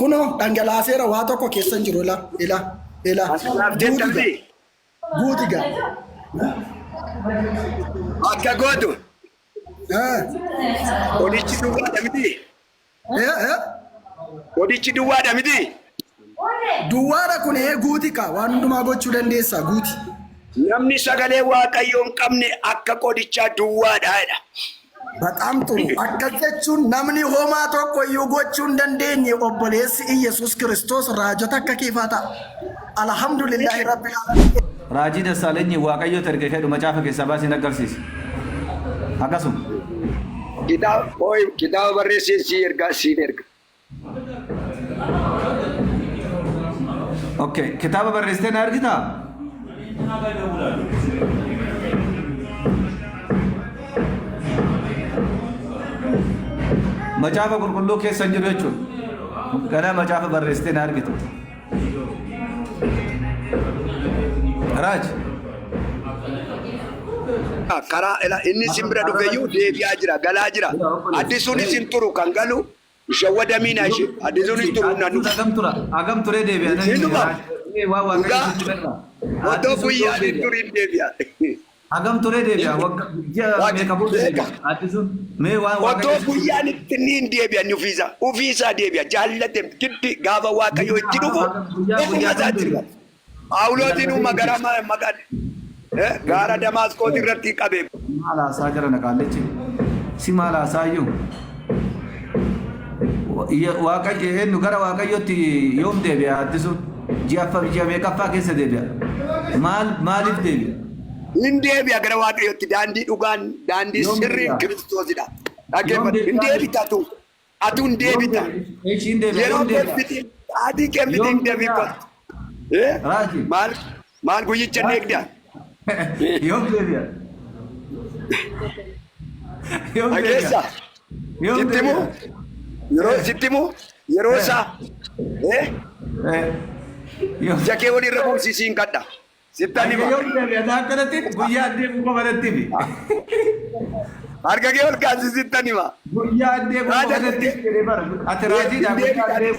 Kunoo dhangalaaseera waa tokko keessa hin jiru ila ila ila. Dhangalaafteetta Guuti miti. gaa. Guuti gaa. Akka gootu Eh, qodichi duwwaadha miti. eh, eh. Qodichi duwwaadha miti. Duwwaadha kun ee guuti kaa waan hundumaa gochuu dandeessa guuti. Namni sagalee Waaqayyoo hin qabne akka qodichaa duwwaadha jedha. Baxaam xuru. Akkas jechuun namni homaa tokko iyyuu gochuu hin dandeenye obboleessi Iyyasuus Kiristoos raajota akka keefaa ta'a. Alhamdulillaahi Rabbil Aalamiin. Raajii Dassaalenyi Waaqayyotu erge kedhu macaafa keessaa baasii naggarsiisi. Akkasuma. Kitaaba ooyi kitaaba barreesseen sii ergaa siin erga. Okay, kitaaba barreessitee na ergitaa? Macaafa qulqulluu keessa hin jiru jechuudha. Ganaa macaafa barreessitee na argita. Raaj. Karaa ila inni isin bira dhufeyyuu deebi'aa jira galaa jira. Addisuun isin turu kan galu Shawwadamiina ishee. Addisuunis turu na Addisuun hagam tura? Hagam turee deebi'a? Hin dhufa. Waan waaqayyo Dhugaa. sitti kenna. Otoo Addisuun guyyaan hin deebi'a. turin deebi'a. Hagam turee deebi'a? Wagga ji'a Waaqa- meeqa booda beeka. deebi'a? Addisuun mee waan Otoo waaqayyo sitti guyyaan itti ni hin deebi'a inni ofiisa. Ofiisaa deebi'a. Jaallate giddi gaafa waaqayyo itti dhufu Guyyaa ofuma guyyaa kam isaatti deebi'a? dhufa. Phaawuloosiin magara maqaan gaara Damaasqoos irratti qabe. Maal haasaa jira na qaallichi? Si maal haasaa iyyuu? Waaqayyo eenyu gara Waaqayyootti yoom deebi'a addisuun? Ji'a ji'a meeqaffaa keessa deebi'a? Maal maaliif deebi'a? Hin deebi'a gara Waaqayyootti daandii dhugaan daandii Yoom sirriin deebi'a? Kiristoosidha. Yoom Dhaggeeffadhu. Hin deebi'a? deebita atu. Atu hin deebita. Ishiin deebi'a. Yeroo Yoom deebi'a? keemfitiin sa'aatii keemfitiin Yoom deebii deebi'a? kottu. Eh? Raaji. Maal maal guyyicha hin eegda? Yoom deebi'a? Yoom deebi'a? Dhageessa. Yoom Sitti himu deebi'a? yeroo sitti himu yeroo isaa eh? Eh. Yoom ija kee walirra buusisiin kadha. Sittan hima. Yoom deebi'a? Taa akkanatti guyyaa deemu qofa natti himi. Harka kee ol kaasi sittan hima. Guyyaa deemu qofa natti himi jedhee bara. Ati raajiidha guyyaa deemu.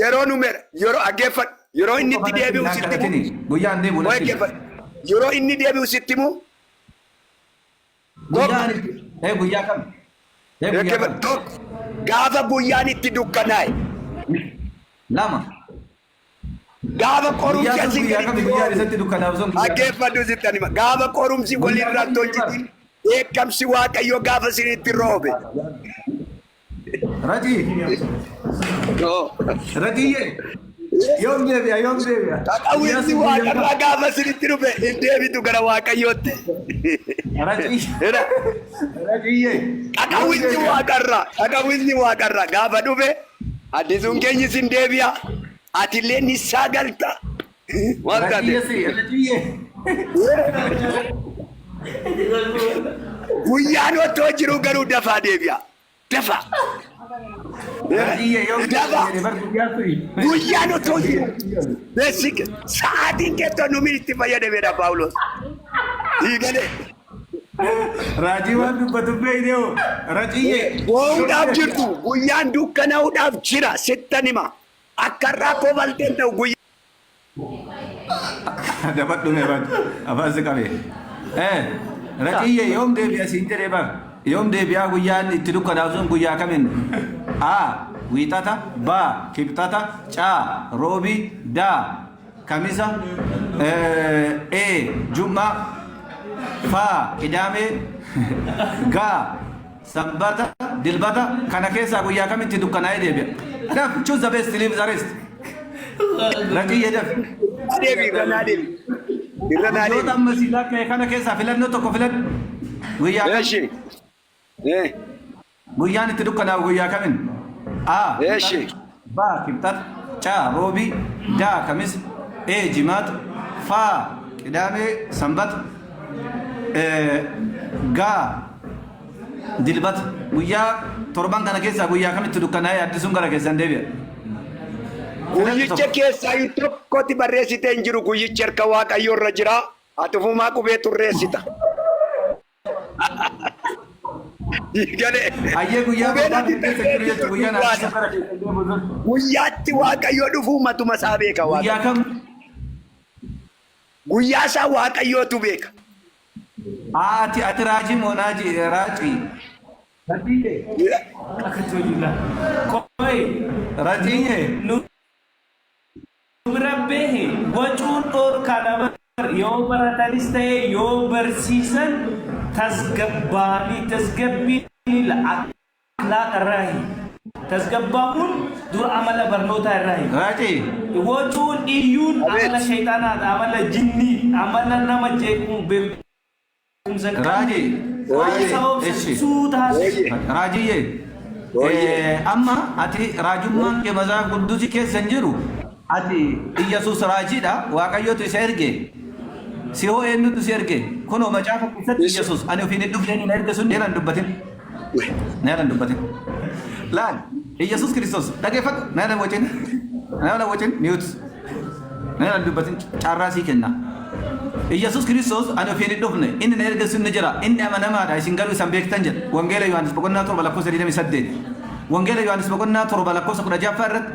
Yeroo numera yeroo dhaggeeffadhu yeroo inni itti deebi'u sitti himu. Guyyaan deemu Waa natti himi. dhaggeeffadhu. Yeroo inni deebi'u sitti himu. Guyyaan eh guyyaa kam? Eh guyyaa kam? Dhaggeeffadhu. Tokko gaafa guyyaan itti dukkanaa'e. Lama. Gaafa qorumsi Guyyaa sun asii guyyaa gaditti kami guyyaa roobe. isatti dukkanaa'u sun guyyaa kami? Dhaggeeffadhu sittan hima. Gaafa qorumsi Guyyaa walirraa kami tolchitiin dheekkamsi Waaqayyoo gaafa isinitti roobe. Rajii. Rajiyyee. Yoom deebi'a yoom deebi'a? Guyyaa Qaqawwinsi sun guyyaa waaqarraa kam? gaafa isinitti dhufe hin deebitu gara Waaqayyootti. Rajii. Jedha. Rajiyyee. Yoom Qaqawwinsi deebi'a? waaqarraa qaqawwinsi waaqarraa gaafa dhufe addisuun keenyi sin deebi'a. Atillee ni saagalta. Maal taate? Rajiyyee si rajiyyee. Guyyaan otoo jiruu garuu dafaa deebi'a. Dafaa. Rajiyyee yoom deebi'a Dafaa. jedhee bar guyyaa suni. Guyyaan otoo jiruu. Beesik sa'aatiin keettoo numin itti fayyadameedha Paawuloos. Hiigalee. Raajii waan dubbatu beekne hoo. Rajiyyee. Boo'uudhaaf jirtu guyyaan dukkanaa'uudhaaf jira sittan hima. Akka irraa kobalteen ta'u guyyaa. Dabadhu mee bad. Afaan si qabe. Eh, Rajiyyee yoom deebi'a siin jedhee bar. Yoom deebi'aa guyyaan itti dukkanaa'u sun guyyaa kamin? A. Wiixata. B. Kibxata. C. Roobii. D. Kamisa. E. Jum'aa. F. Qidaamee. G. Sanbata, Dilbata kana keessaa guyyaa kamitti dukkanaa'ee deebi'a? Daf, choose the best, leave the rest. Raqiyyee daf. Deebi irra naa deebi. Irra naa Guyyoota deebi. amma sii lakka'e kana keessaa filannoo tokko filadhu. Guyyaa kam? Eeshi. Eh. Guyyaan itti dukkanaa'u guyyaa kamin? A. Eeshi. B. Kibxata. C. Roobii. D. Kamisa. E. Jimaata. F. Qidaamee Sanbata. G. Dilbata. Guyyaa torban kana keessaa guyyaa kamitti dukkanaa'ee addisuun gara keessan deebi'a? Filadhu Guyyicha tokko. keessaa hin tokkotti barreessitee hin jiru. Guyyichi harka Waaqayyoo irra jira. Ati ofumaa qubee turreessita. Galee. Ayyee guyyaa Qubeen torbaan ati keessa jiru jechuun tarreessitu guyyaa duwwaadha. naannoo gara keessa deemu sun. Guyyaatti Waaqayyo dhufuu matuma isaa beeka Guyyaa Waaqayyo. kam? Guyyaa isaa Waaqayyootu beeka. Ati raajii moo naaji raajii? Rajiiye. Akkatti hojiidha. Qoy Rajiiye. nu bira behe wacuun dhorkaa dabar yoo baratanis ta'e yoo barsiisan tasgabbaanii tasgabbiin akhlaaqa irraahi. Tasgabbaa'uun dura amala barnootaa irraahi. Raajii. Wacuun iyyuun Abeet. amala shayxaanaadha, amala jinnii, amala nama jeequu beekumsa hin qabne. Raajii. Ooyye. Haasa obsa Eshi. suuta haasa. Ooyye. Raajiyyee. Ooyye. Amma ati raajummaan kee Macaafa Qulqulluu keessa hin jiru. Ati Iyyasuus raajiidha. Waaqayyotu isa erge. Si hoo eenyutu si erge? Kunoo macaafa keessatti Iyyasuus ani ofiin hin dhufne inni na erge sun neeran dubbatin. Neeran dubbatin. Laal Iyyasuus Kiristoos dhageeffadhu neeran wacin. Neeran wacin mute. Neeran dubbatin carraa sii kenna. Iyyasuus Kiristoos ani ofiin hin dhufne inni na erge sun ni jira inni amanamaadha isin garuu isan beektan jedha. Wangeela Yohaannis boqonnaa 7 lakkoofsa 28. Wangeela Yohaannis boqonnaa 7 lakkoofsa 16ffaa irratti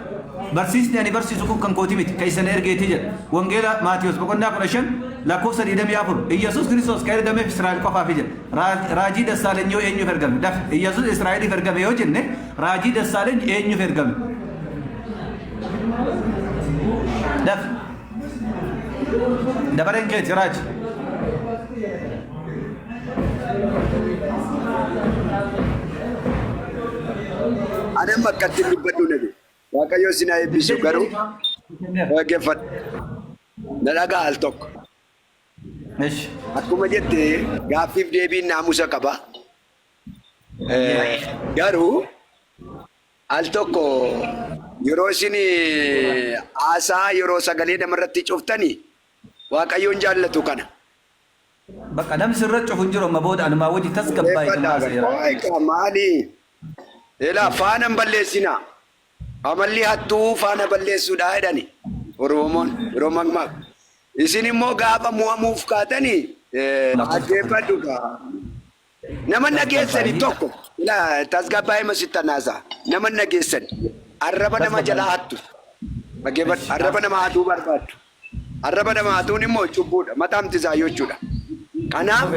barsiisni ani barsiisu kun kan kooti miti kan isa na ergeeti jedha. Wangeela Maatiyos boqonnaa 15 lakkoofsa 24 Iyyasuus Kiristoos kan ergameef Israa'el qofaafi jedha. Raajii Dassaaleny yoo eenyuuf ergame? Dafi. Iyyasuus Israa'eliif ergame yoo jenne raajii Dassaaleny eenyuuf ergame? Dafi. Dabareen keeti raaji. Ani amma akkatti dubbadhu nabi. Waaqayyo isin haa eebbisu garuu dhaggeeffadhu. Na dhagaa al tokko. Eshi. Akkuma jette gaaffiif deebiin naamusa qaba. Garuu al tokko yeroo isin haasaa yeroo sagalee namarratti cuftani Waaqayyoon jaallatu kana. Bakka namni sirra cufu hin jiru amma booda anumaa wajji tasgabbaa'e Dhaggeeffadhaa tumaa seera. Qoy maali? Elaa faana hin balleessinaa. Amalli hattuu faana balleessuudha jedhani Oromoon yeroo makmaaku. Isin immoo gaafa mo'amuuf kaatani dhaggeeffadhu kaa. Nama dhageessani tokko ilaa tasgabbaa'ee masittan haasa'a. Nama dhageessani arraba nama jalaa hattu. Dhaggeeffadhu arraba nama hatuu barbaaddu. Arraba nama hatuun immoo cubbuudha. Mataamti isaa jechuudha. Kanaaf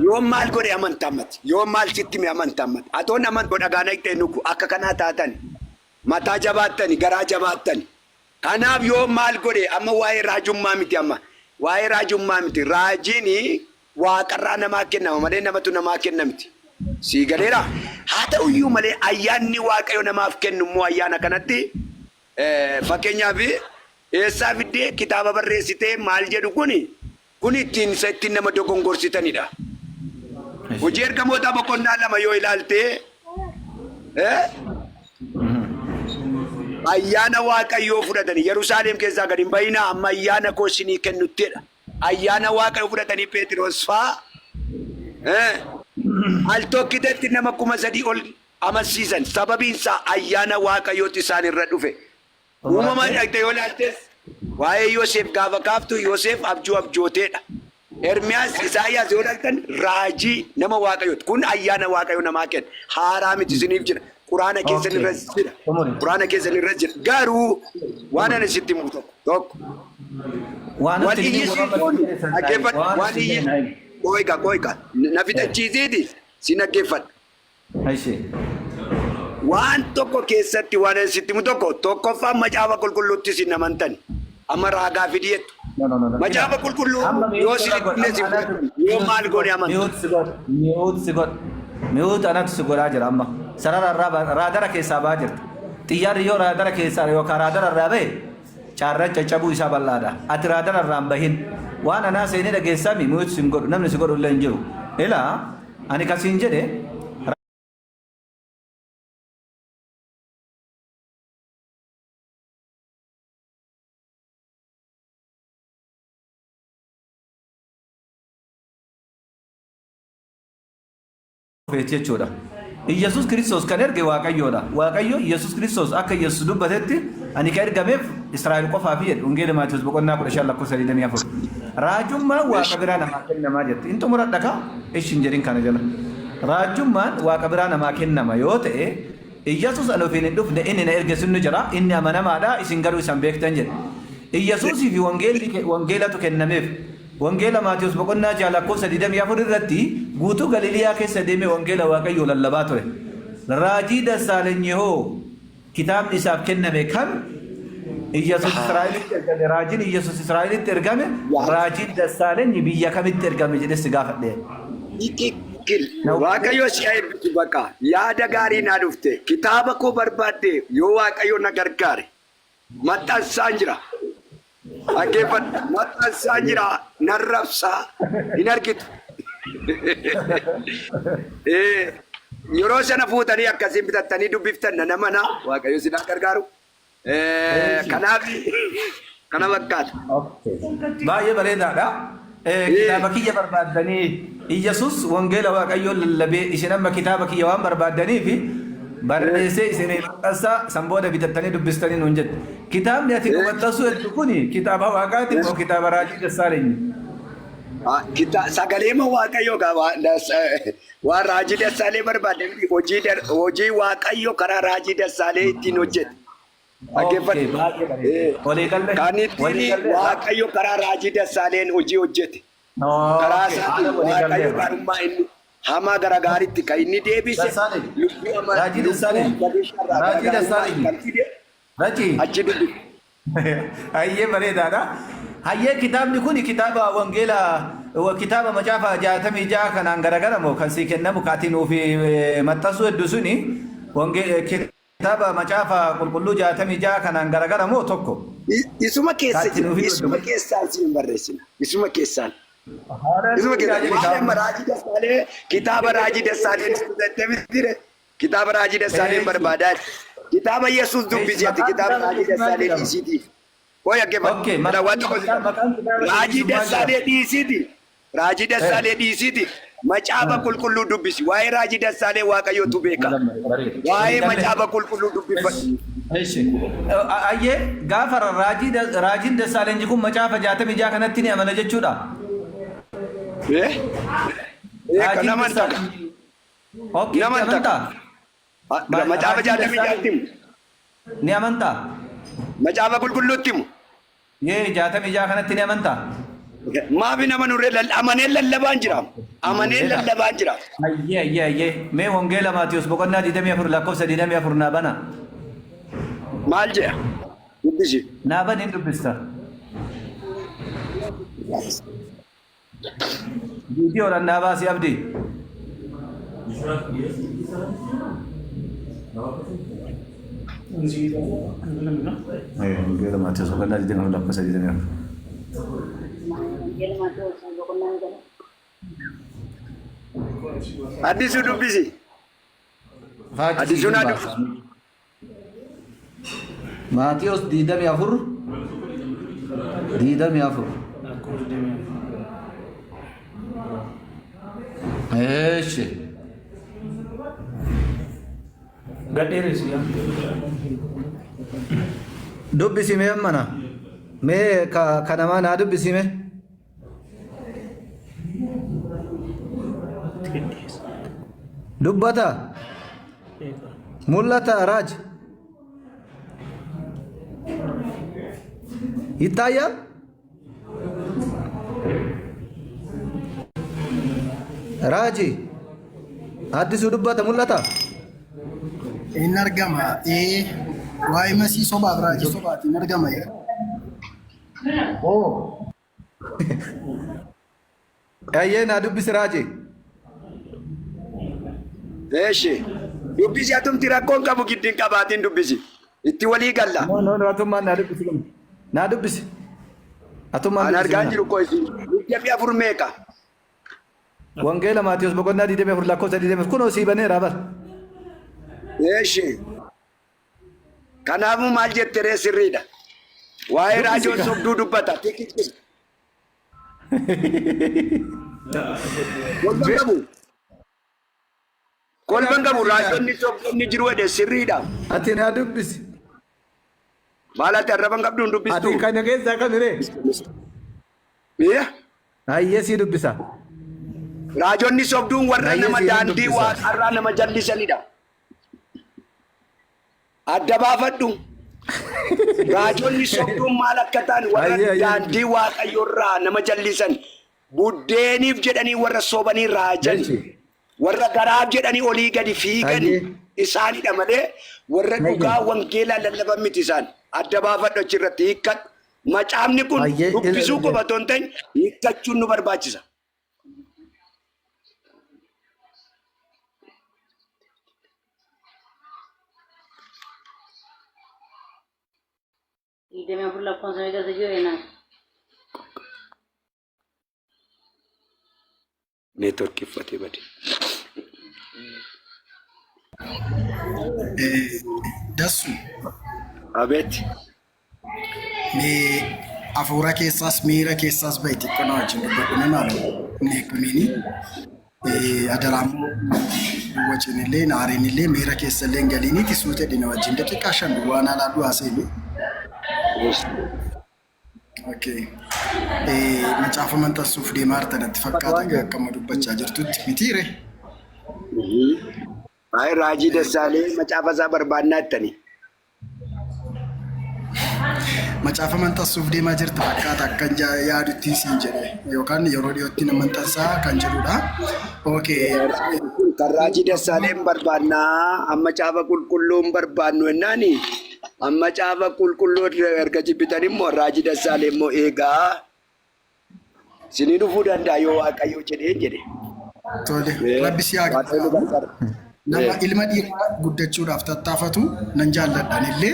yoon maal godhe amantaa ammati. Yoon maal sitti hime amantaa ammati. Atoon amantu dhagaa naqxee nuku akka kanaa taatani. Mataa jabaattani garaa jabaattani. Kanaaf yoon maal godhe amma waa'ee raajummaa miti amma. Waa'ee raajummaa miti. Raajiin waaqarraa namaa kennama malee namatu namaa kenna miti. Sii galeera? Haa ta'uyyuu malee ayyaanni Waaqayyo namaaf kennu immoo ayyaana kanatti fakkeenyaaf eessaa fiddee kitaaba barreessitee maal jedhu kuni kun ittiin isa ittiin nama dogongorsitanidha. Hojii ergamootaa boqonnaa 2 yoo ilaalte ayyaana Waaqayyoo fudhatanii Yerusaalem keessaa gad hin bayinaa amma ayyaana koo isinii kennuttidha. Ayyaana Waaqayyoo fudhatanii Pheexiroos faa al tokkitetti nama 3000 ol amansiisan. Sababiin isaa ayyaana Waaqayyootu isaan irra dhufe. Uumama dhaqxe yoo ilaaltes waa'ee Yoseef gaafa kaaftu Yoseef abjuu abjooteedha. Ermiyaas, Isaayyaas yoo ilaaltan raajii nama Waaqayyooti. Kun ayyaana Waaqayyo namaa kenna. Haaraa miti isiniif jira. Quraana keessan irra jira. Quraana keessan irra jira. Garuu waan ani sitti himu tokko tokko. Waan Wal nutti hin iyyisiisuun dhaggeeffadhu. Waan Waan nutti hin iyyi qooyqa qooyqa na fixachiisiiti si dhaggeeffadha. Ishi. Waan tokko keessatti waan ani sitti himu tokko tokkoffaan macaafa qulqulluutti isin amantani. Amma raagaa fidi jettu. No, no, no, no. Macaafa qulqulluu Amma yoo mute si godha. dhibne si Amma fudhatu. Yoo maal goone amantu. Mute si godha. Mute si godha. Mute anatu si godhaa jira amma. Sarara irraa raadara keessaa ba'aa jirti. Xiyyaarri yoo raadara keessaa yookaan raadara irraa ba'e caarraan caccabuu isaa bal'aadha. Ati raadara irraa hin bahin. Waan anaa seenee dhageessami mute si hin godhu. Namni si godhu illee hin jiru. Ilaa ani kasiin jedhe feeti jechuudha. Iyyasuus Kiristoos kan erge Waaqayyoodha. Waaqayyo Iyyasuus Kiristoos akka Iyyasuus dubbatetti ani kan ergameef Israa'el qofaafi jedhe. Wangeela Maatewos boqonnaa 15 lakkoofsa 24. Raajummaan Waaqa biraa namaa kennamaa jette. In xumuradha kaa? Ishi hin jedhin kana jala. Raajummaan Waaqa biraa namaa kennama yoo ta'e, Iyyasuus ani ofiin hin dhufne, inni na erge sun ni jira, inni amanamaadha, isin garuu isa hin beektan jedhe. Iyyasuusii fi wangeelli wangeelatu kennameef. Wangeela Maatewos boqonnaa 6 lakkoofsa 24 irratti guutuu Galiiliyaa keessa deemee wangeela Waaqayyoo lallabaa ture. Raajii Dassaalenyi hoo kitaabni isaaf kenname kami? Iyyasuus Israa'elitti ergame. Raajiin Iyyasuus Israa'elitti ergame, raajiin Dassaalenyi biyya kamitti ergame jedhee si gaafadhe. Tikikkil. Waaqayyo si haa eebbisu bakka. Yaada gaarii naa dhufte. Kitaaba koo barbaadde yoo Waaqayyo na gargaare maxxansaan jira. Dhaggeeffadhu. Maxxansaan jira. Nan rabsaa. Hin argitu. Yeroo sana fuutanii akkasiin bitattanii dubbiftan nan amana. Waaqayyo isin haa gargaaru. Kanaaf kana fakkaata. Baay'ee bareedaadha. Kitaaba kiyya barbaaddanii Iyyasuus wangeela Waaqayyoon lallabee isin amma kitaaba kiyya waan barbaaddaniif barreessee isinii maxxansa san booda bitattanii dubbistanii nuun jette. Kitaabni ati nu maxxansuu heddu kuni kitaaba Waaqaati moo kitaaba Raajii Dassaalenyi? Sagaleema Waaqayyoo gaa waan Raajii Dassaalee barbaadde miti hojii Waaqayyo karaa Raajii Dassaalee ittiin hojjete. Okay, Dhaggeeffadhu. baay'ee bareeda. Walii galle? Kan Walii ittiin galleerra? Waaqayyo karaa Raajii Dassaaleen hojii hojjete. Karaa Okay, haala isaatiin walii Waaqayyo galleerra. gaarummaa inni hamaa gara gaariitti kan inni deebise Dassaaleny. lubbuu hamaa Raajii lubbuu Dassaaleny. badiisarraa gara Raajii gaarummaatti Dassaaleny. kan fide Raci. achi dubbise. Hayyee bareedaadha. Hayyee kitaabni kun kitaaba wangeela kitaaba macaafa 66 kanaan garagara moo kan sii kennamu ka ati nuuf maxxansuu heddu suni kitaaba macaafa qulqulluu 66 kanaan garagara moo tokko? Isuma Ka keessa ati jira. nuuf hidhu heddu Isuma kun. keessaan siin barreessina. Isuma keessaan. Isuma Haaleluyyaa keessaan. jedhi Maal amma kaafna. Raajii Dassaalee kitaaba Raajii Dassaalee nutti miti Kitaaba Raajii Dassaaleen Eeshi. barbaadaa. Kitaaba Yesuus Eeshi dubbisi ati maqaan kitaaba kitaaba Raajii keetii maal Dassaalee jedhama? dhiisiitiif. Qoy dhaggeeffadhu. Okay, Kana maqaan waan tokko si maqaan maqaan kitaaba keetii Raajii sun maal jedhama? Dassaalee dhiisiiti. Raajii Dassaalee dhiisiiti. Macaafa qulqulluu dubbisi. Waa'ee Raajii Dassaalee Waaqayyootu beeka. Bareeda. Waa'ee Walii galle. macaafa qulqulluu dubbifadhu. Eshi. Ayyee gaafa raajii raajiin Dassaalenyi kun macaafa 66 kanatti ni amana jechuudha. Eh? Eh, kan Raajiin amantaa. Dassaalenyi Okay, Ni ni amantaa. amantaa? Macaafa Raajiin 66tti himu. Ni amantaa? Macaafa qulqulluutti himu. Yee 66 kanatti ni amantaa? Maaf hin amanurree amaneen lallabaan jira. Amaneen lallabaan jira. Ayyee ayyee ayyee. Mee Wangeela Maatiyus boqonnaa 24 lakkoofsa 24 naa bana. Maal jedha? Dubbisi. Naa bani hin dubbista. Viidiyoodhaan naa baasi abdi. Wangeela Maatiyus boqonnaa 24 lakkoofsa 24. Wangeela Maatewos boqonnaa meeqa? Addisuu dubbisi. Faachisi Addisuu naa baasa. dubbisi. Maatiyos 24 24. Eeshi. Gadheeresi yaa. Dubbisi mee ammana. Mee ka ka namaa naa dubbisi mee. Dubbata. Mul'ata Raaj. ይታያል። ራጂ አዲሱ dubbata mul'ata. Hin argama. Ee waa'ee masii sobaaf raajii sobaati hin argama. Ayyee naa dubbisi Raaji. Eeshi. Dubbisi atumti rakkoon qabu giddiin qabaatiin dubbisi. Itti walii galla. No no no atummaan naa dubbisi. Naa dubbisi. Atummaan An dubbisi. argaan jiru koo isin. 24 meeqa? Wangeela Maatiyus boqonnaa 24 lakkoofsa 24 kunoo sii baneera bar. Eeshi. Kanaafuu maal jette ree sirriidha. Waa'ee Dubbisi raajoon kaa. sobduu dubbata. Tikikil. Kolfan qabu. Kolfan qabu raajonni sobdoonni jiru jedhe sirriidha. Ati naa dubbisi. Maal ati arraban qabdu hin Ati dubbistuu? kana keessaa kamiree? Eh? Hayyee sii dubbisa. Raajonni sobduun warra Baay'ee nama siin daandii dubbisa. waaqarraa nama jallisanidha. Adda baafadhu. Raajonni sobduun maal akka ta'an warra Baay'ee ayyee daandii waaqayyoorraa nama jallisan buddeeniif jedhanii warra sobanii raajan Jechi. warra garaaf jedhanii olii gadi fiigan Baay'ee. isaanidha malee warra Baay'ee. dhugaa wangeelaa lallaban miti isaan. Adda baafadhu achirratti hiikkadhu. Macaafni kun Baay'ee dubbisuu ila qofa otoo hin ta'in hiikkachuun nu barbaachisa. 24 lakkoofsa meeqa jiru eenaa? Neetworkii uffatee bade. Dassu Abeet. mee hafuura keessaas miira keessaas bahi xiqqoo na wajjin dubbadhu mee maaloo hin eegumiini. Adaraamoo wajjin illee naariin illee miira keessa illee hin galiini tisuu jedhi na wajjin daqiiqaa 5 duwwaa naa laadhu haasa'imi. Okay. Macaafa maxxansuuf deemaa jirta natti fakkaata egaa akka amma dubbachaa jirtutti mitiire. Ay Raajii Dassaalee macaafa isaa barbaannaa jettanii. Macaafa maxxansuuf deemaa jirta fakkaata akkan yaadutti siin jedhe yookaan yeroo dhiyootti nan maxxansaa kan jedhudha. Okay. Kun kan Raajii Dassaalee hin barbaannaa amma macaafa qulqulluu hin barbaannu jennaani amma macaafa qulqulluu erga jibbitan immoo Raajii Dassaalee immoo eegaa Isinii dhufuu danda'a yoo Waaqayyo jedheen jedhe. Tole, Rabbi si haa Waaqayyo nu gargaaru. gargaara. Nama ilma dhiiraa guddachuudhaaf tattaafatu nan jaalladha anillee.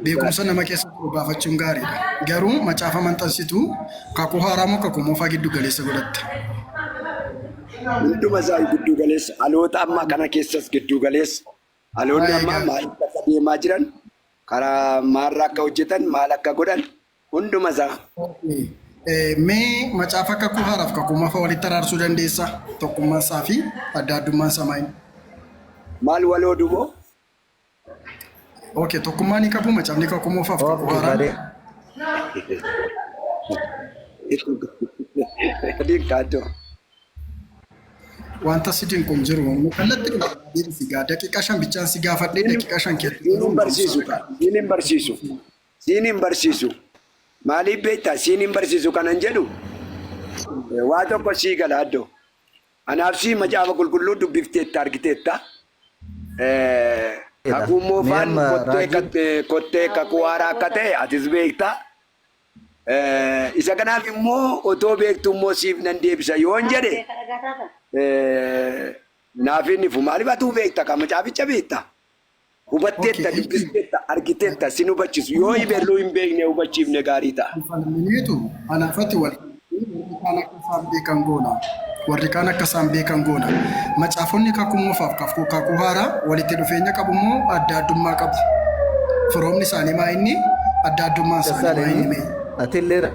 Beekumsa nama keessa jiru baafachuun gaariidha. Garuu macaafa maxxansitu kakuu haaraa moo kakuu moofaa giddu galeessa godhatta? Hunduma isaa giddu galeessa. Dhaloota ammaa kana keessas giddu galeessa. Dhaloonni Baay'ee ammaa gaarii. maaliif akka deemaa jiran, karaa maalirra akka hojjetan, maal akka godhan Hunduma isaa. Mee macaafa kakuu haaraaf kakuu moofaa walitti araarsuu dandeessaa? Tokkummaan isaa fi adda addummaan isaa maal? Maal waloo duboo? Okay, tokkummaa ni qabu macaafni kakuu moofaaf kakuu Okay, haaraan. bare. Adiin kaaddoo. Wanta si dinqu hin jiru. Kallattii dhuma deebisi gaa daqiiqaa 5 bichaan si gaafadhee daqiiqaa 5 keessatti Siin garuu hin barsiisu barumsa kaa. Siin hin barsiisu. Siin hin barsiisu. Maaliif beektaa? Siin hin barsiisu kanan jedhu waa tokko sii gala addoo. Anaaf sii macaafa qulqulluu dubbifteetta argiteetta. Kakuu Mee moofaan amma kottee raajiin kottee kakuu haaraa akka ta'e atis beekta. Isa kanaaf immoo otoo beektu immoo siif nan deebisa yoon jedhe naaf hin ifu. Maaliif atuu beekta kan macaaficha beekta. Hubatteetta, Okay, dubbisteetta, argiteetta, sin hubachiisu. Yoo ibelluu hin beekne hubachiifne gaarii ta'a. Falmineetu anaafati wal warri kaan akka isaan beekan goona. Warri kaan akka isaan beekan goona. Macaafonni kakuu moofaaf kakuu kakuu haaraa walitti dhufeenya qabu moo adda addummaa qabu? Firoomni isaanii maa inni? Adda addummaan isaanii maa inni Dassaalenyi mee? atillee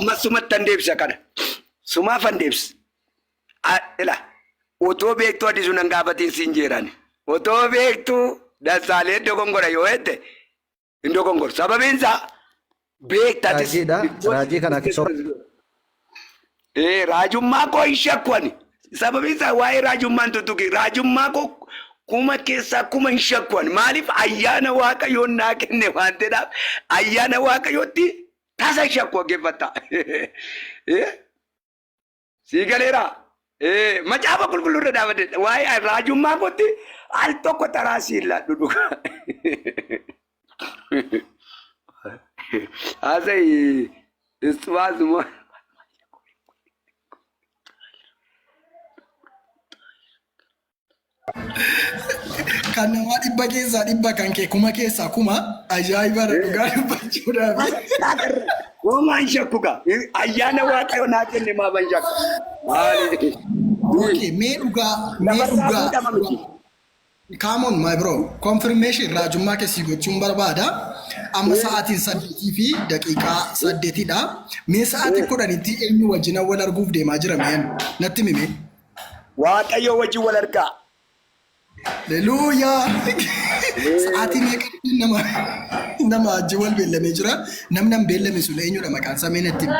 Amma sumattan deebisa kana. Sumaafan deebisa. Ila otoo beektuu addisu nan gaafatiin siin jeerani. Otoo beektuu Dassaalee dogongora yoo jette hin dogongoru. Sababiin isaa beektatis. Raajiidha. Raajii kana keessa Ee raajummaa koo hin shakku ani. Sababiin isaa waa'ee raajummaan tuttuqi. Raajummaa koo kuma keessaa kuma hin shakku ani. Maaliif ayyaana waaqayyoon naa kenne waan ta'eedhaaf ayyaana waaqayyootti tasa hin shakku dhaggeeffatta. Sii galeera. Ee, macaafa qulqulluu irra dhaabate waa'ee raajummaa kootti al tokko taraa siin laadhu dhuga. Haasa'i istuwaas moo. Kan namaa dhibba keessaa dhibba kan kee kuma keessaa kuma ajaa'ibaadha dhugaa dubbachuudhaaf. Homaan shakku gaa. Ayyaana waaqayyo naa kenne maafan shakka. Maali? Okay, mee dhugaa mee Lafarraa dhugaa fuudhama miti. Come on my bro, confirmation raajummaa kee sii gochuun barbaada. Amma sa'aatiin saddeetii fi daqiiqaa saddeetidha. Mee sa'aatii kudhanitti eenyu wajjin wal arguuf deemaa jira mee natti himi mee. Waaqayyo wajjin wal argaa. Haleluuyaa! Sa'aatii meeqatti nama nama wajjin wal beellamee jira. Namni an beellame sun eenyudha maqaan isaa mee natti himi.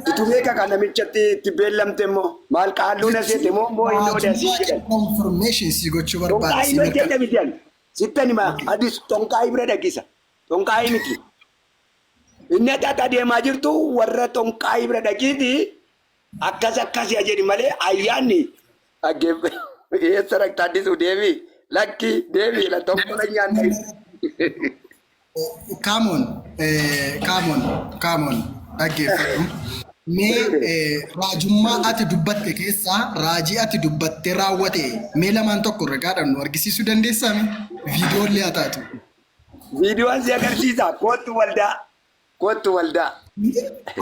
Situ beeka kan namichatti itti beellamte immoo maal qaalluu na seete moo immoo inni odeessii jedhan. Confirmation si gochuu barbaada. Xonqaayii Si bira mirkana. jedha miti ani. Sittan hima adis xonqaayii bira dhaqisa. Xonqaayii miti. Inni ati adeemaa jirtu warra xonqaayii bira dhaqiiti akkas akkas yaa jedhi malee ayyaanni dhaggeeffe eessa dhaqxa addisuu deebii lakki deebii la xonqola nyaanna. Come on, come on, come on, dhaggeeffadhu. Mee raajummaa ati dubbatte keessaa raajii ati dubbattee raawwate mee lamaan tokko ragaadhaan nu argisiisuu dandeessaa? Viidiyoo illee haa taatu. Viidiyoon si agarsiisa kootu waldaa kootu waldaa.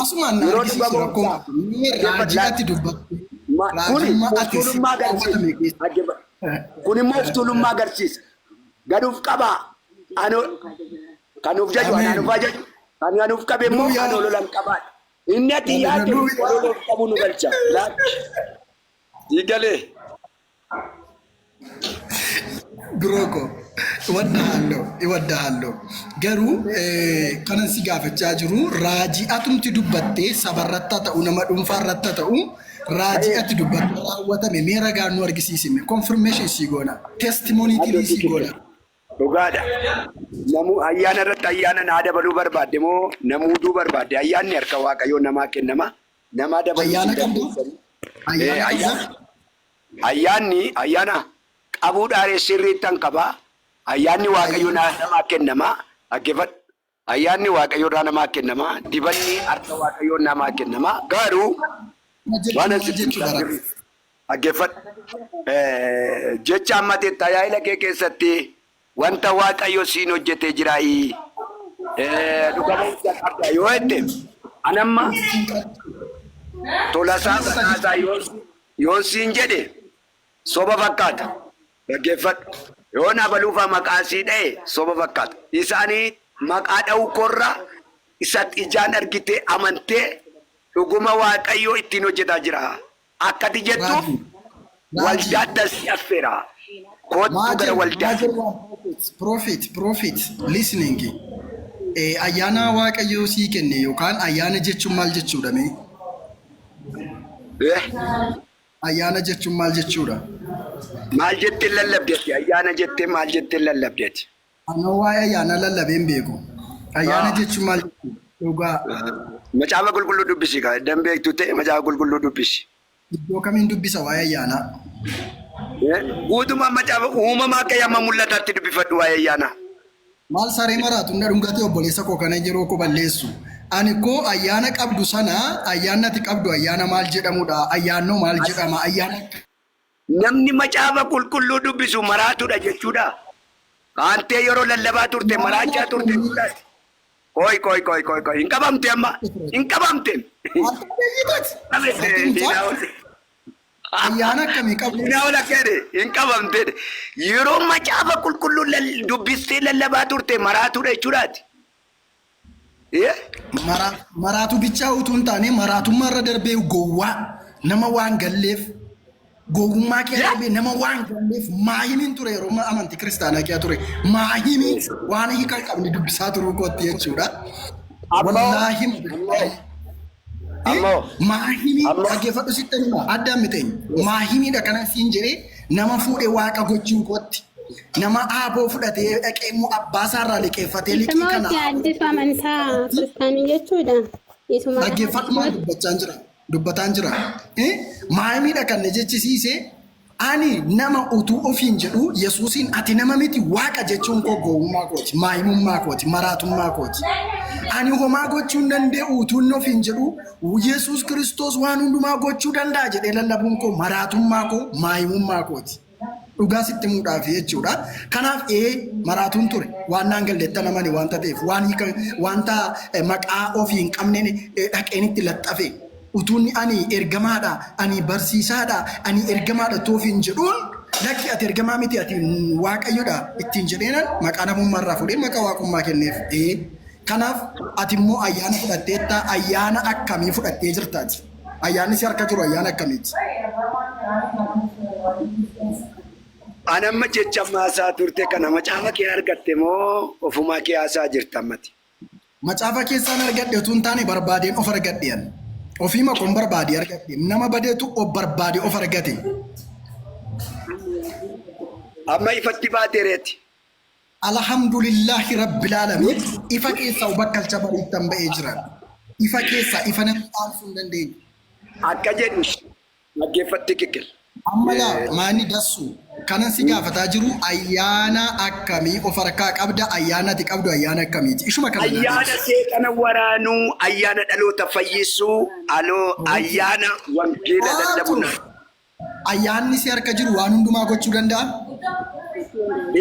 Asumaan na Yeroo argisiisu dhuga rakkoo ba'umsaa. mee raajii ati dubbatte Kuni raajummaa ati si tuulummaa raawwatame agarsiisa. keessaa. Kun immoo of tuulummaa agarsiisa. Gaduuf qabaa. Ano kan of jaju anaan of ajaju. Kan anuuf qabe immoo kan ololan qabaadha. Inni ati yaadde ololuuf qabu nu galcha. Laakki. Diigalee. Bro ko እወድሃለሁ እወድሃለሁ garuu kanan si gaafachaa jiru raajii atumti dubbattee sabarratti haa ta'u nama dhuunfaa irratti haa ta'u raajii ati dubbattee raawwatame mee ragaa nu argisiisime confirmation si goona testimony si goona. Dhugaadha. Namuu ayyaana irratti ayyaana naa dabaluu barbaadde moo namuuduu barbaadde ayyaanni harka Waaqayyoo namaa kennama. Namaa dabaluu Ayyaana hin qabdu? dandeessanii. Ayyaana qabdaa? Ayyaanni ayyaana qabuudhaan sirriittan qabaa. Ayyaanni Waaqayyoo namaa kennama. Dhaggeeffadhu. Ayyaanni Waaqayyoo irraa namaa kennama. Dibanni harka Waaqayyoo namaa kennama. Garuu waan Maal asitti jechuudha ragaa? Dhaggeeffadhu. Jecha amma ta'e tajaajila kee keessatti wanta Waaqayyo siin hojjetee jiraayi. Dhuga ba'umsa qabda yoo jette anamma tolasaa badhaasaa yoo siin jedhe soba fakkaata. Dhaggeeffadhu. Yoo na baluufaa maqaa sii dha'e soba fakkaata. Isaanii maqaa dha'uu korra isa ijaan argitee amantee dhuguma Waaqayyoo ittiin hojjetaa jira. Akkati jettuuf Raajii. waldaa dasii affeera. Kottu gara waldaa. Major one prophet, prophet, listening. Ayyaana Waaqayyoo sii kenne yookaan ayyaana jechuun maal jechuudha mee? Ayyaana jechuun maal jechuudha? Maal jettee lallabdeeti? Ayyaana jettee maal jettee lallabdeeti? Anoo waa'ee ayyaana lallabee hin beeku. Ayyaana jechuun maal jechuudha? Dhugaa. Macaafa qulqulluu dubbisi kaa. Dambeektu ta'e macaafa qulqulluu dubbisi. Iddoo kamiin dubbisa waa'ee ayyaanaa? Guutummaa macaafa uumamaa akka yamma mul'ataatti dubbifadhu waa'ee ayyaanaa. Maal saree maraatu na dhungatee obboleessa koo kana yeroo koo balleessu. Ani koo ayyaana qabdu sana ayyaanni ati qabdu ayyaana maal jedhamudha? Ayyaannoo maal jedhama? Ayyaana Namni macaafa qulqulluu dubbisu maraatudha jechuudha. Aantee yeroo lallabaa turte maraachaa turte jechuudha. Koi koi koi koi koi hin qabamte amma hin qabamte. Ayyaana akkamii qabdu? Diinaa ol akka jedhe hin qabamte. Yeroo macaafa qulqulluu dubbistee lallabaa turte maraatudha jechuudhaati. Maraatu bichaa utuu hin taane maraatummaa irra darbee gowwaa nama waan galleef gowwummaa kee darbee nama waan galleef maahimiin ture yeroo amantii kiristaanaa kee ture maahimii waan hiika hin qabne dubbisaa turuu kootti jechuudha. Wallaahi Ammoo. maahimii Ammoo. dhaggeeffadhu sitti hima addaan miteenya maahimiidha kanan siin jedhee nama fuudhee waaqa gochuu kootti nama aaboo fudhatee dhaqee immoo abbaa isaarraa liqeeffatee liqii Isuma kana hojii addisu amantaa kiristaanii jechuudha. Isuma dhaggeeffadhu maal dubbataan jira dubbataan jira. Maahimiidha kan na jechisiise ani nama utuu ofiin jedhu Yesuusiin ati nama miti waaqa jechuun koo gowwummaa kooti maahimummaa kooti maraatummaa kooti. Ani homaa gochuu hin danda'u utuu inni ofiin jedhu Yesuus Kiristoos waan hundumaa gochuu danda'a jedhee lallabuun koo maraatummaa koo maahimummaa kooti. Dhugaa sitti himuudhaaf jechuudha. Kanaaf maraatuun ture waan naan galleetta namani wanta ta'eef waan hiika wanta maqaa ofii hin qabneen dhaqeen itti laxxafe utuunni ani ergamaadha ani barsiisaadha ani ergamaadha toofiin jedhuun lakki ati ergamaa miti ati waaqayyodha ittiin jedheenan maqaa namummaa irraa fuudhee maqaa waaqummaa kenneef. Kanaaf ati immoo ayyaana fudhatteetta ayyaana akkamii fudhattee jirtaati? Ayyaanni si harka jiru ayyaana akkamiiti? Anamma jecha maasaa turte kana macaafa kee argatte moo ofumaa kee haasaa jirta ammati? Macaafa keessaan argadhe utuu hin taane barbaadeen of argadhe ani. Ofiima koon barbaade argadhe. Nama badeetu of barbaade of argate. Amma ifatti baatereeti. Alhamdulillahi rabbil aalamiin ifa keessaa bakkalcha bariittan ba'ee jiran. Ifa keessaa ifa namni dhaamsuu hin dandeenye. Akka jedhu dhaggeeffatti kikil. Amma laa maani dassu kanan si gaafataa jiru ayyaana akkamii of harkaa qabda ayyaana ati qabdu ayyaana akkamiiti? Ishuma kana naa Ayyaana deebisi. seexana waraanuu, ayyaana dhaloota fayyisuu, aloo ayyaana wangeela Haa lallabuun. turu. Ayyaanni si harka jiru waan hundumaa gochuu danda'a?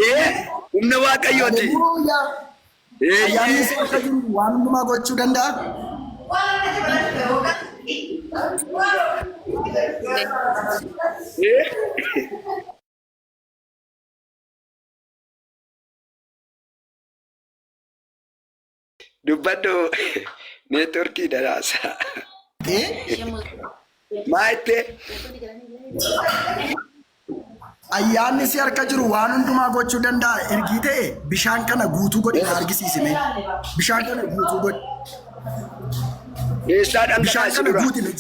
Ee, humna Waaqayyooti. Haleluuyaa. Ayyaanni Eeyyee. si harka jiru waan hundumaa gochuu danda'a? Ee. Dubbadhu neetworkii daraasa. Ee? Maa jettee? Ayyaanni si harka jiru waan hundumaa gochuu danda'a. Ergii ta'e bishaan kana guutuu godhi na argisiisi mee. Bishaan kana guutuu godhi. Keessaa Bishaan dhangalaasi kana dura. guuti mee.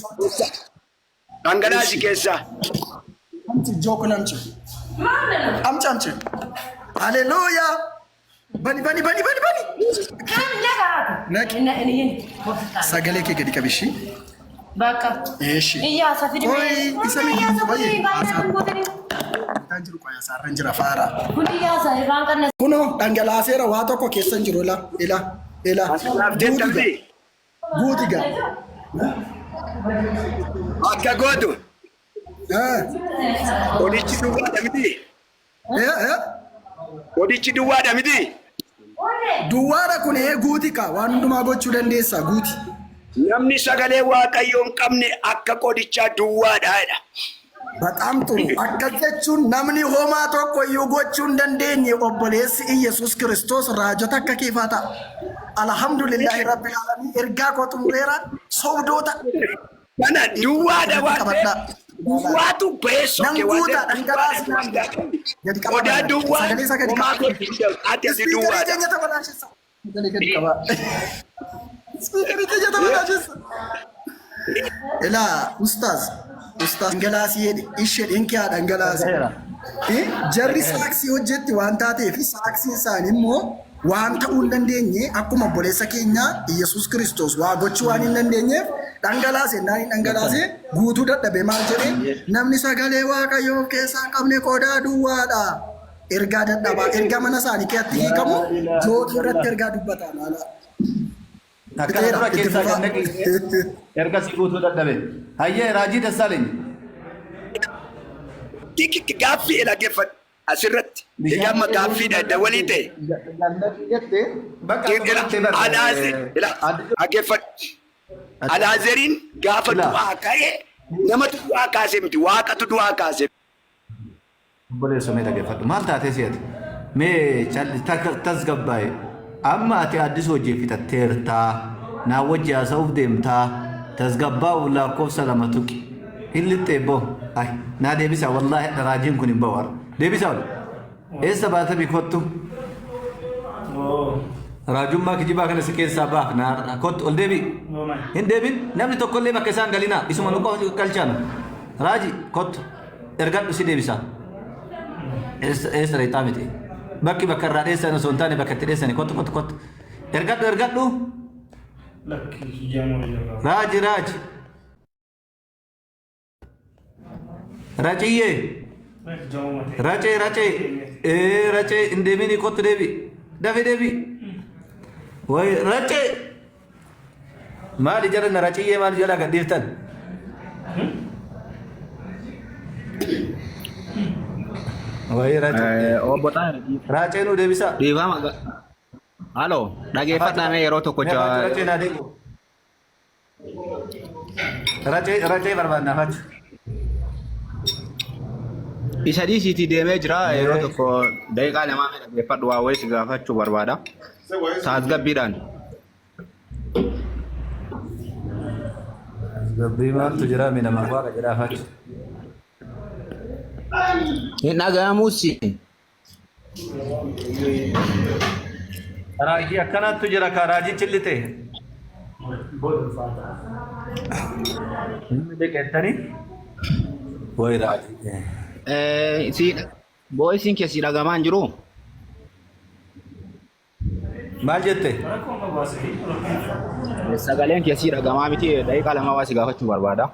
Dhangalaasi Eshi. keessaa. Amchi jooko namchi. Amchi amchi. Haleluuyaa. Bani bani bani bani bani. Naqi. Sagalee kee gadi qabi ishii. Eshi. Qoy isa miti baay'ee haasaa. Kan jiru qoy hasaarra hin jira faara. Kunoo dhangalaaseera waa tokko keessa hin jiru ila ila ila Dhangalaaf guuti ga jettamti. guuti ga. Akka gootu Eh qodichi duwwaadha miti. eh eh Qodichi duwwaadha miti. Duwwaadha kun ee guuti ka waan hundumaa gochuu dandeessa guuti. Namni sagalee Waaqayyoo hin qabne akka qodichaa duwwaadha jedha. Baxaam xuru akkas jechuun namni homaa tokko iyyuu gochuu hin dandeenye obboleessi Iyyasuus Kiristoos raajota akka keefaa ta'a. Alhamdulillahi rabbil aalamiin ergaa koo xumureera sobdoota Kana duwwaadha gadi waan ta'eef qabadhaa. duwwaatu ba'ee Nan sokke waan guutaa ta'eef duwwaadha dhangalaasi waan ta'eef. gadi qabaa Qodaa banana. duwwaan Sagalee isaa gadi homaa qabaa. gochuu hin danda'u. Ati ati Ispiikarii duwwaadha. keenya tabalaashessa. Sagalee gadi qabaa. Ispiikarii keenya tabalaashessa. Ilaa ustaaz ustaaz dhangalaasii jedhe ishee dhinkiyaa dhangalaasii. Dhagaheera. Jarri Dhagaheera. saaksii hojjetti waan taateef saaksiin isaanii immoo waan ta'uu hin dandeenye akkuma obboleessa keenyaa Iyyasuus Kiristoos waa gochuu waan hin dandeenyeef dhangalaase naan hin dhangalaase guutuu dadhabe maal jedhee namni sagalee Waaqayyoo of keessaa hin qabne qodaa duwwaadha. Ergaa dadhabaa ergaa mana isaanii keessatti hiikamu Laa ilaaha jootii irratti illallah. ergaa dubbataa laala. Akkana Fixeera dura itti keessaa fufaa. gad naqi ergasii guutuu dadhabe. Hayyee raajii Dassaaleny. Tikki gaaffii dhaggeeffadhu asirratti. Egaa Bishaan amma gaaffiidha edda walii ta'e. gad naqi jette bakka amma barattee bar Dhaggeeffadhu. Alaazeriin gaafa Ilaa. du'aa ka'e namatu du'aa kaase miti waaqatu du'aa kaase. Obboleessoo mee dhaggeeffadhu. Maal taatee si'ati? Mee tasgabbaa'e. Amma ati addis hojii fixatteertaa. Naa wajji haasa'uuf deemtaa. Tasgabbaa'uuf lakkoofsa lama tuqi. Hin lixxee boo. Ay, naa deebisa wallaahi raajiin kun hin ba'u har'a. Deebisa ol. Eessa baatanii kottu? Oo. Raajummaa kijibaa kana si keessaa baafna har'a. Kottu ol deebi'i. Gooman. Hin deebin namni tokkollee bakka isaan galinaa isuma nu qofa galchaanu. Raaji kottu ergadhu si deebisa. Eessa eessa reexaa miti. Bakki bakka irraa dheessan osoo hin taane bakka itti dheessani kottu kottu kottu. Ergadhu ergadhu. Lakki jamoo jirra. Raaji raaji. Raciyyee. Jamoo matee. Racee racee. Ee racee hin deemini kottu deebi. Dafi deebi. Wayi racee. Maali jala na raciyyee maali jala gad dhiiftan? Wayi racee. Obbo Xaahir Raacee nuu deebisaa. dhiifama. Halo, dhageeffadhaa mee yeroo tokko Mee afaatu racee naa deebi'u. Racee racee barbaadna afaatu. Isa dhiisiitii deemee jira yeroo tokko daqiiqaa lamaa mee dhageeffadhu waa wayii si gaafachuu barbaada. Tasgabbiidhaan. Gabbii maaltu jira mi namaaf waaqa jedha afaatu. Hin dhaga'amuus. Raajii akkanaattu jira ka raajichi lixee. Inni dhiqettanii Wayi raajii. Si voiceiin kee si dhagamaa hin jiru? Maal jette? Sagaleen kee si dhagamaa miti, daqiiqaa 2 waa si gaafachuu barbaada.